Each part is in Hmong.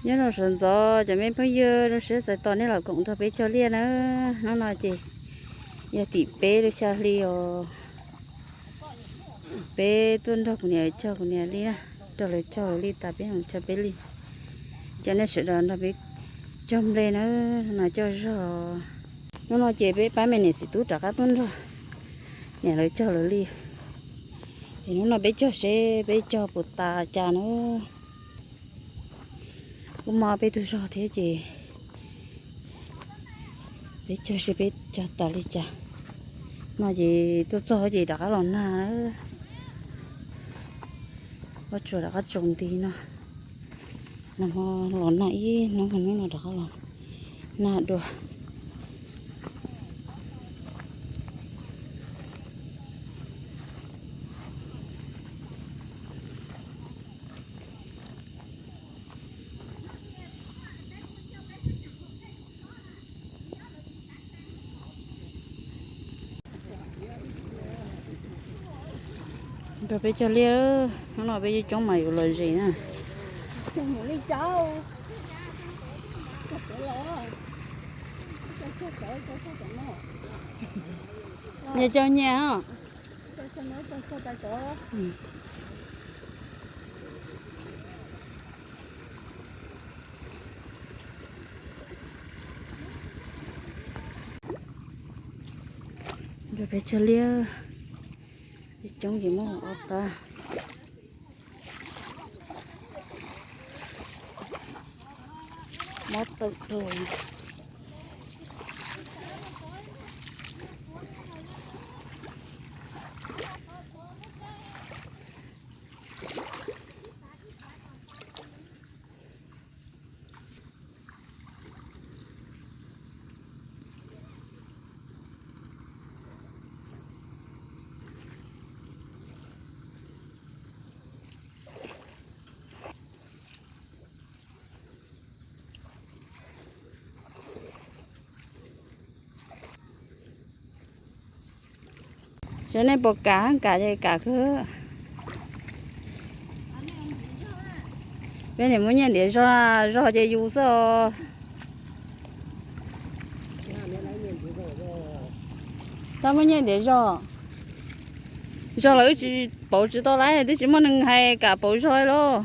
Nyob rau sawv ntxov cov me phooj ywg, zoo siab txais tos nej los koom nrog peb cog liaj na. Hnub no ces yog tim peb lub xya hli os. Peb tuaj nrog kuv niam cog kuv niam liaj na, nrog lawv cog lawv liaj tas peb ho cog peb liaj. Cov nej sawv daws nrog peb cog nplej na, no coj zog. Hnub no ces peb pab me niam txiv tub rov qab tuaj nrog niam lawv cog lawv liaj. Es hnub no peb cog seb peb cog puas tas cas na. Kuj mob peb tug zog thiab ces peb cog seb peb cog tas li cas. No ces tuaj txog ces rov qab los nag na. Pob tsuas rov qab tsaus nti no. Nag hmo los nag ib hnub, hnub no rov qab los nag dua. Nrog peb cog liaj, hnub no peb coob mas yuav lom zem na. Nyias cog nyias os. Nrog peb cog liaj, coob ces muab ob pab. Mob tawm dhau. Seb nej puas kam, kam ces kam kawg. Peb niam muab nyiaj ntiav zog, zog ces yus xwb os. Tab muab nyiaj ntiav zog, zog los wb tsis pauv tsis tau lawm, twb tsis muaj neeg hais kam pauv zog lauj.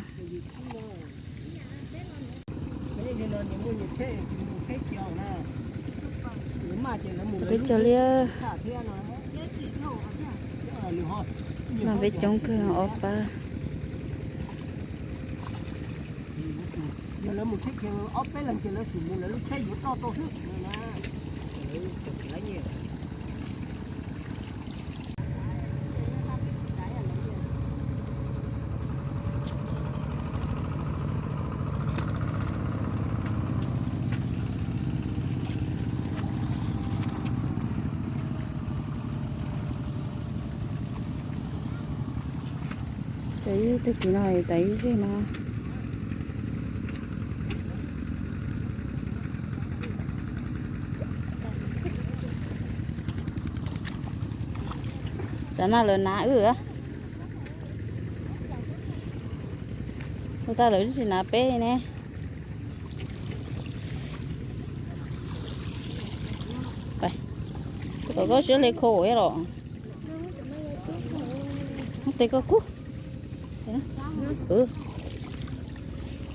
Peb cog liaj no peb coob kawg, ob pab. Ces ib tag kis no tas ib zeg no. Tsam no lawv hnav wb, ua tas lawv tsis hnav peb ne. Kom koj siab li khau los. Muab tes koj kub.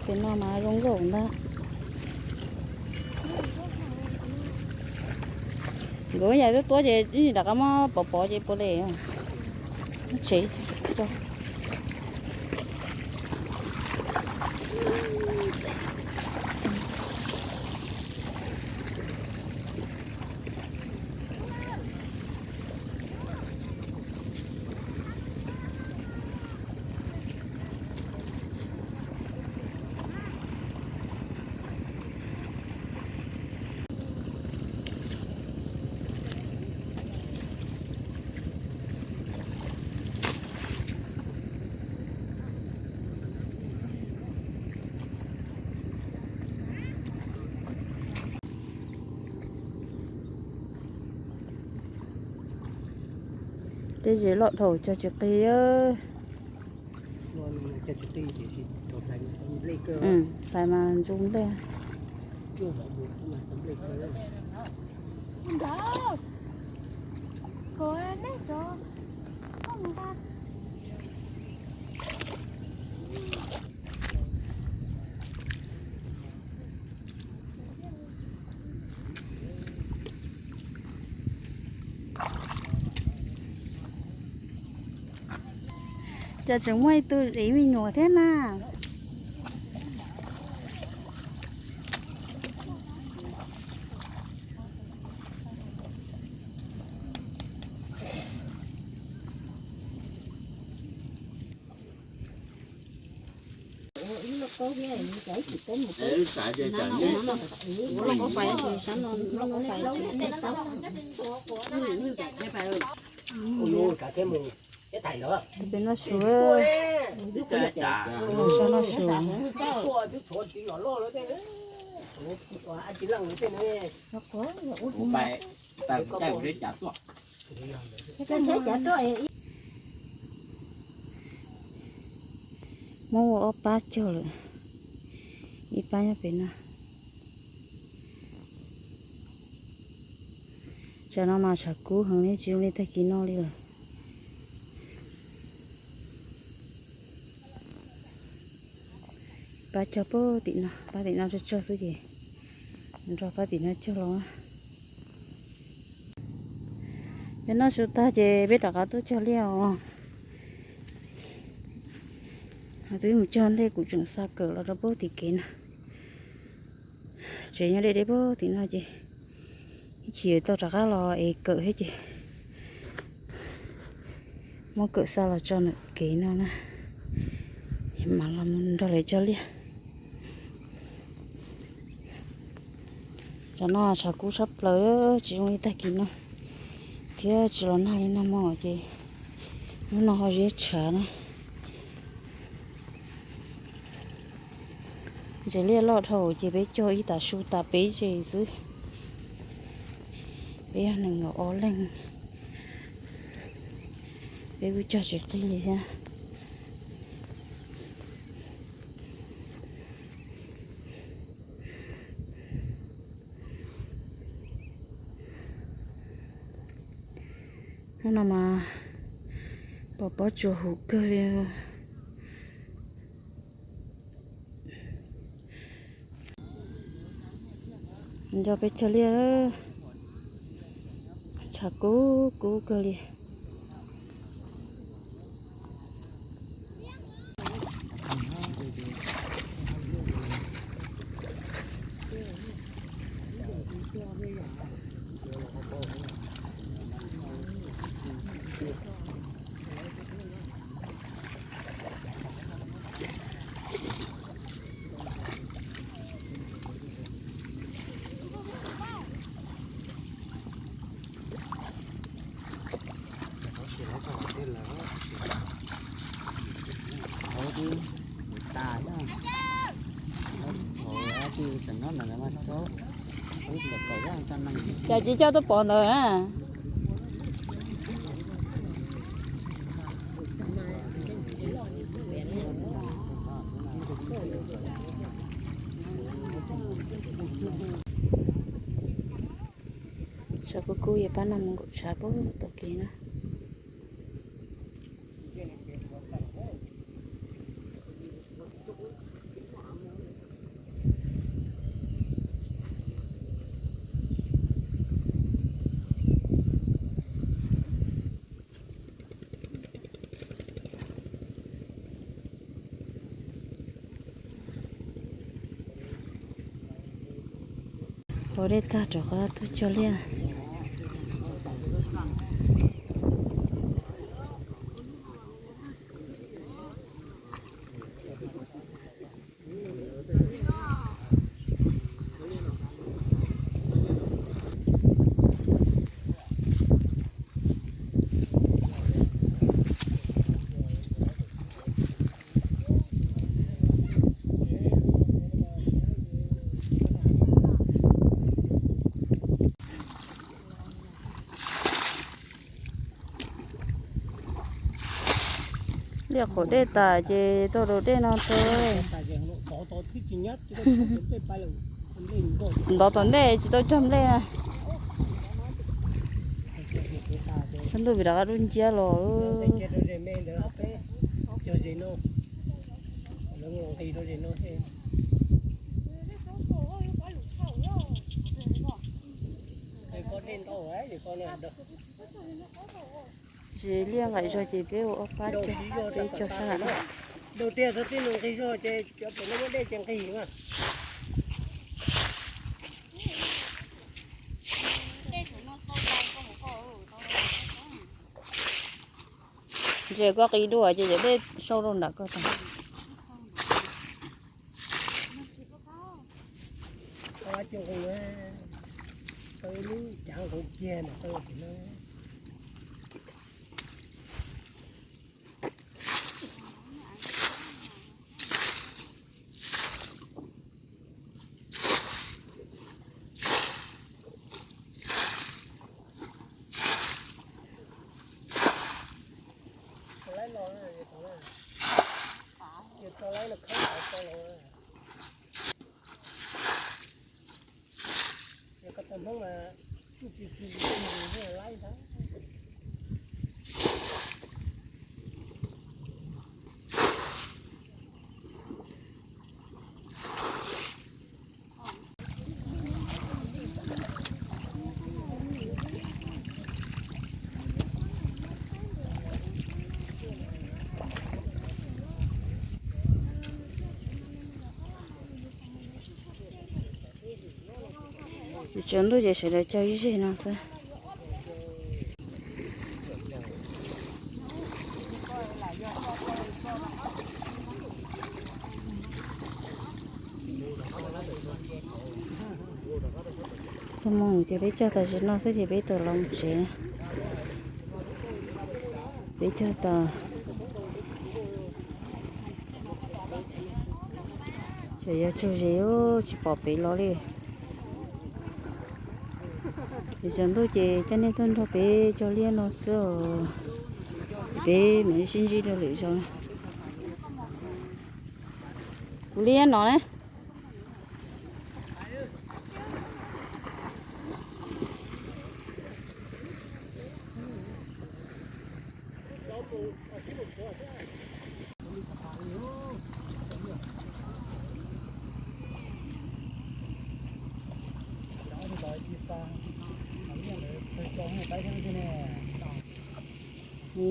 Tes no mas zoo nkauj ntag. Nkawd yam tuab tuab ces rov qab muab pov pov ces puas li. Muab tshev tso. Tej zes loj dhau cog tsis qig. Hlais mas ntxu nplej. Cas tseem muaj ib tug ib me nyuam thiab na. Peb noj su, sab noj su. Muab ua ob pab cog lawm, ib pab nyob pem no, tsam no mas tshav kub heev li tsis zoo li tag kis no li lawm. Pab cog pem tim no, pab tim no tsawg tsawg xwb ces nrog pab tim no cog los. Peb noj su tag ces peb rov qab tuaj cog liaj os. Twb mus cog ntej kuv tseem xa kawm los rau pem tim kev no. Tsev nyob deb deb pem tim no ces ib chim tau rov qab los es kawm thiab ces muab kawm xa los tso ntawm kev no na, mam los mus nrog lawv cog liaj. Tsam no tshav kub tshaj plaws, tsis zoo li tag kis no thiab tsis los nag li nag hmo ces hnub no ho ziab tshav na. Ntses liaj loj dhau ces peb cog ib tas su tas peb tsev xwb. Peb yog nees nkaum ob leeg, peb kuj cog tsis qig li thiab. Hnub no mas pom pob tsuas huv kawg li. Nco peb cog liaj, tshav kub kub kawg li. Cas tsis coj tuaj pov ntawd na. Tshav kub kub es pab no mus nkaum tshav pem tau kev na. Pov dej tag rov qab tuaj cog liaj. Tiaj qhuav dej tas ces tuaj rau dej no rau. Ntov tom ntej tsis tau cog nplej. Tshav ntuj vim rov qab dub nciab los. Tsis liaj nqaim zog ces peb ua ob pab cog, peb cog sab nram no. Ntses koj qi dua ces yog dej sau rau nram koj tas. Tsaus ntuj ces sawv daws cog ib zeg no xwb. Txog moo ces peb cog tam sim no xwb ces peb tawm los mus tsev. Peb cog tas, ces yuav tsaug zis, tsis pom pem los li. Tsaus ntuj ces coj nej tuaj nrog peb cog liaj no xwb os. Peb mam li sib ntsib dua lwm zaus. Kuv liaj no na.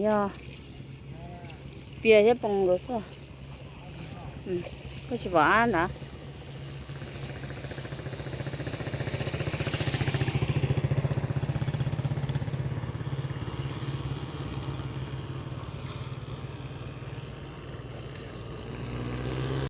Yog pias thiab poos nkawd xwb. Koj tsis pom ab na.